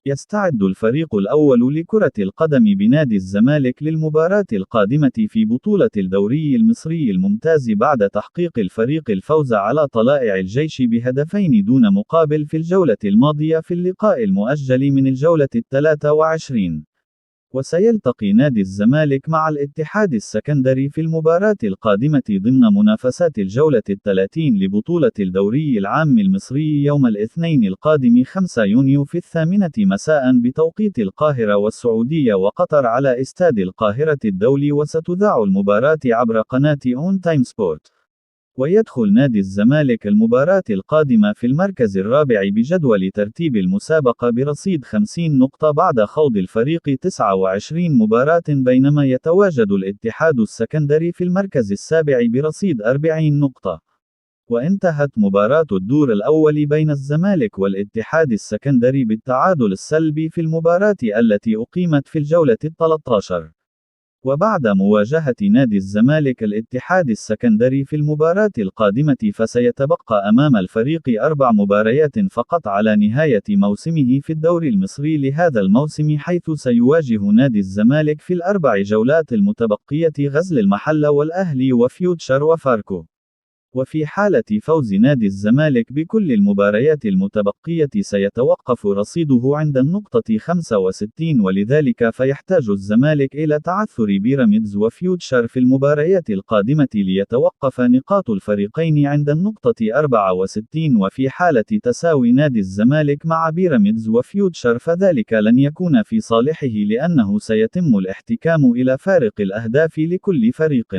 يستعد الفريق الأول لكرة القدم بنادي الزمالك للمباراة القادمة في بطولة الدوري المصري الممتاز بعد تحقيق الفريق الفوز على طلائع الجيش بهدفين دون مقابل في الجولة الماضية في اللقاء المؤجل من الجولة 23. وسيلتقي نادي الزمالك مع الاتحاد السكندري في المباراة القادمة ضمن منافسات الجولة 30 لبطولة الدوري العام المصري يوم الاثنين القادم 5 يونيو في 8 مساء بتوقيت القاهرة والسعودية وقطر على استاد القاهرة الدولي، وستذاع المباراة عبر قناة أون تايم سبورت. ويدخل نادي الزمالك المباراة القادمة في المركز الرابع بجدول ترتيب المسابقة برصيد 50 نقطة بعد خوض الفريق 29 مباراة، بينما يتواجد الاتحاد السكندري في المركز السابع برصيد 40 نقطة. وانتهت مباراة الدور الأول بين الزمالك والاتحاد السكندري بالتعادل السلبي في المباراة التي أقيمت في الجولة 13. وبعد مواجهة نادي الزمالك الاتحاد السكندري في المباراة القادمة، فسيتبقى أمام الفريق 4 مباريات فقط على نهاية موسمه في الدوري المصري لهذا الموسم، حيث سيواجه نادي الزمالك في ال4 جولات المتبقية غزل المحلة والأهلي وفيوتشر وفاركو. وفي حالة فوز نادي الزمالك بكل المباريات المتبقية سيتوقف رصيده عند النقطة 65، ولذلك فيحتاج الزمالك إلى تعثر بيراميدز وفيوتشر في المباريات القادمة ليتوقف نقاط الفريقين عند النقطة 64. وفي حالة تساوي نادي الزمالك مع بيراميدز وفيوتشر فذلك لن يكون في صالحه، لأنه سيتم الاحتكام إلى فارق الأهداف لكل فريق.